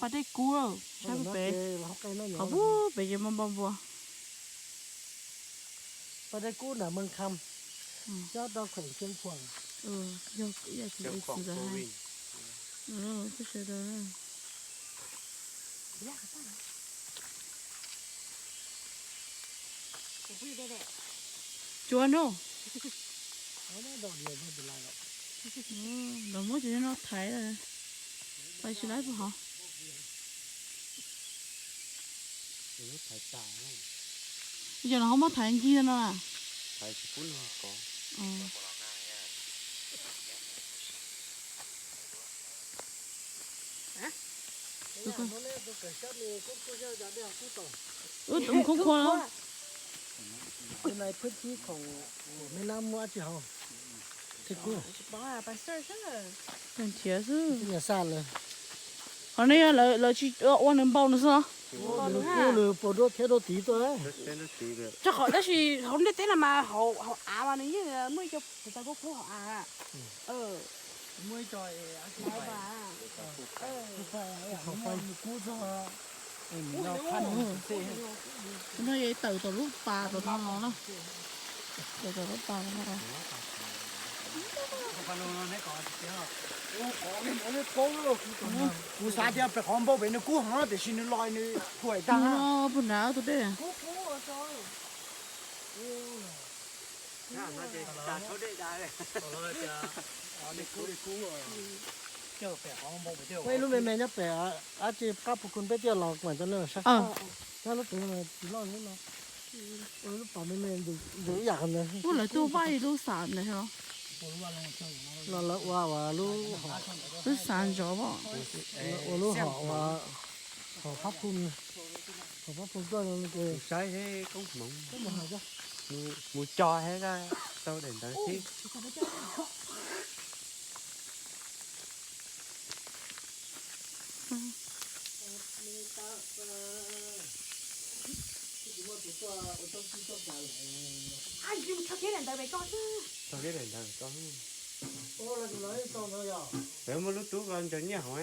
Pas dej kub, saib pem, qhov pub pem ces muaj npau npua. Pas dej kub nram Mws Kham, nyob rau khuem Xeev Khuam. Yog ib yam txiv ntxawm hais. Sawv daws. Cua no. Los muab cov no thaiv, thaiv tsis laib puas hov. Yog no ho muab thaiv ncig no na. Wb tus khub khua. Nrhiav xwb. Qhov no yog lawv tsis ua nws npau no xwb. Nws kub nws puas duab thiab duab tiv tuaj. Tso qhov tab sis hauv ntiaj teb no mas hauv av mas nws yeej muaj ib co tawv kub kub hauv av. Muaj ib co, no yog tawm tom lub pas tom no los na. Tawm tom lub pas tom no. Kuv xav tias pem qhov npau pem nws kub heev tiam sis nws los nws thuam tag. Puag nrad tus dej. Ua ib lub me me nyob pem, dab tsi qab puv kun peb thiaj los kuam cov no saib. Nyob lub pem no tsis loj li no. Ua lub pas me me ntws ib yam qhov ntawd. Ub, lawv tuaj vaj ib lub xav ntawd. No lawv ua ua lub, lub xav ntsov os. Ua lub hom ua, hom phab phu, hom phab phu koj no ces saib thiab koob hmoov. Mus tso thiab tau daim ntawd thiab. Tso kiag daim ntawd tso. Lawv muaj lub tub ko ncaws nyiaj hauv.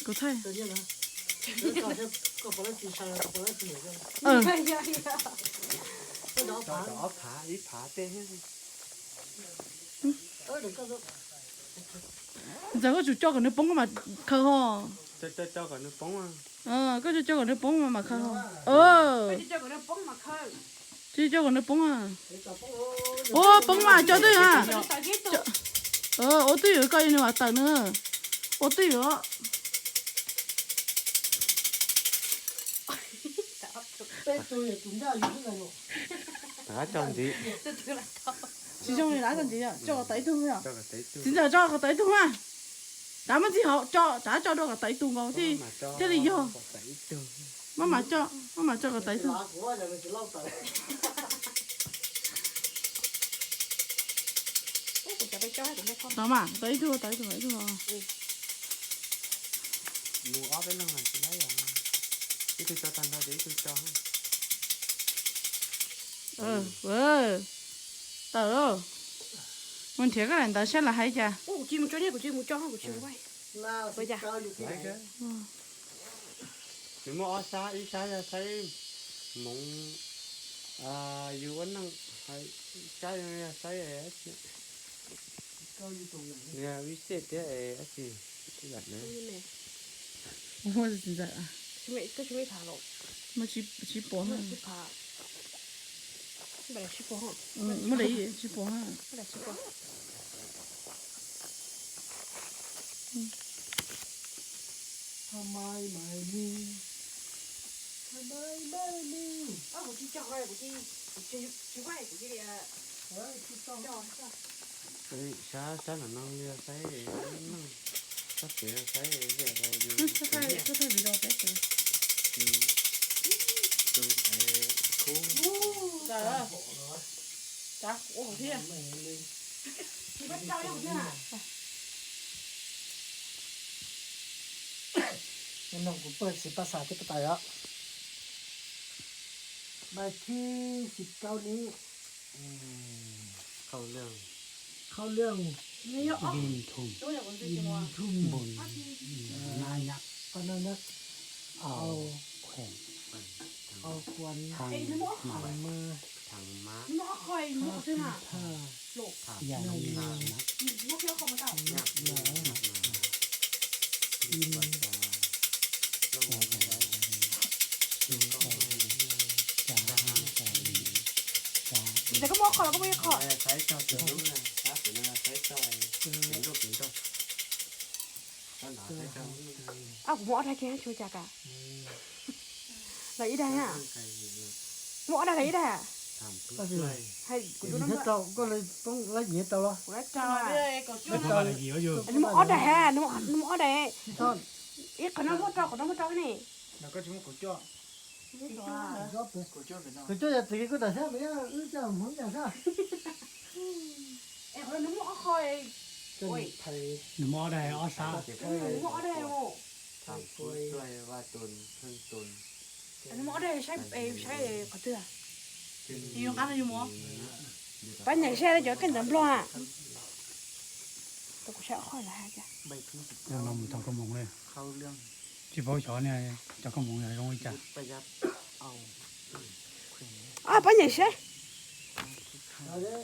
Kuv thaij. Ob phav, ib phav tej. Ntxawm, koj tsum coj kom nws poob koj mam khaws ho. Koj coj coj kom nws poob mas mam khaws ho. Tsis coj kom nws poob. Ua poob mas coj twj ywm. Ua twj ywm, koj nws mam tawm nws. Ua twj ywm. Rov qab tso ntxiv. Tsis zoo li rov qab tso ntxiv, tso kom tawm ib tug. Txiv ntxawm, tso kom tawm ib tug mas. Rov muab ntxiv hauv, tso, rov qab tso dua kom tawm ib tug nkaus thiaj li yog. Maj mam tso, maj mam tso kom tawm ib tug. Tau mas, tau ib tug, tau ib tug, tau ib tug. Mus ob peb leeg tsis laib os. Ib tug tso tag nrho ces ib tug tso. Tawm. Mus nrhiav koj daim ntawd saib lawv hais cas. Nws muaj ob sab, ib sab yog saib hmoov yus ua neej, ib sab yog saib vib xej thiab dab tsi lam na. Muaj tsis pom na. Muaj li tsis pom. Sab, sab no no yog saib neej, sab pem saib yus. Kuv pawg txiv paj xav thiab paj tais os. Bài thi xịt câu ní. Khâu lương. Khâu lương. Vin thum. Vin thum. Bùn. Nai nhặt. Con nó nó. Au. Au khuan. Au khuan. Thằng. Thằng má. Thằng má. Thằng má. Thằng má. Thằng má. Thằng má. Ntawd koj muab qhov los koj muab ib qho. Kuv muab ob daig kiag tshuav cas ka. Los ib daig na. Muab ob daig los ib daig. Kuv muab rau. Nws muab ob daig ha, nws muab ob daig. Ib qhov no muab rau, qhov no muab rau ne. Kuv coj yog txiv kuv tam sab, wb coj hmoov yam sab. Nws muab ob daig ob sab. Nws muab ob daig. Nws muab ob daig saib, saib qhov twg. Pab nyeem saib cov kej ntawv nplog a. Tau kuv saib ob qho lawm hais tias. Tsis paub xyov ne, cov koj mus zoo li cas. Pab nyeem saib.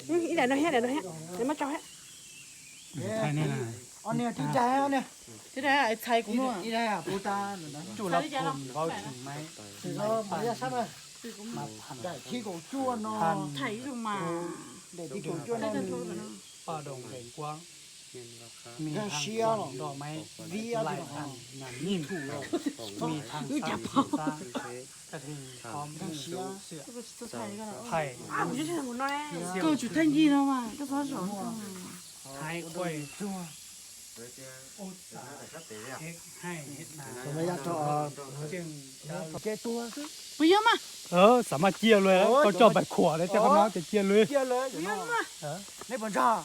Ib daim no thiab, daim no thiab, daim no tso thiab. Tib daim, tib daim, ib daim puv tas. Txhais li cas los? Daim thib kaum cuaj no. Daim thib kaum cuaj no. Nkag siab los, vib ob tug no. Nkag siab. Koj tsum thaij ncig no mas koj txhob zaum. Puas yog mas? Xav mas cia luag, koj coj pais khuam li tej qhov no ces cia luag. Nej puas ntsog?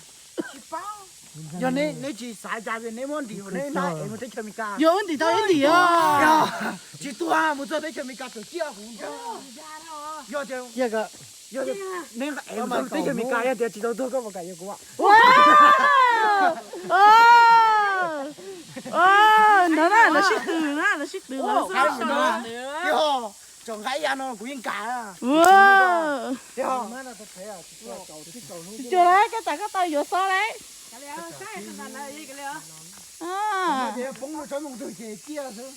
Yog neb tsis xav cas neb muab ntim neb nab es mus teb chaws Amelikas. Yog wb ntim tau wb ntim os. Tsis tuag mus txog teb chaws Amelikas txawm ciaj kuv ntsog. Yog tias, yog tias neb nqa es mus txog teb chaws Amelikas yog tias tsis tau tuag koj puas kam yuav kuv? Ntawd na, lawv sib tw na, lawv sib tw na. Tsom nqa ib yav no kuv yeej kam. Tsis cuag lawm, koj tas koj tau yuav xob lawm. Poob rau tsob moo twg ces ciaj xwb.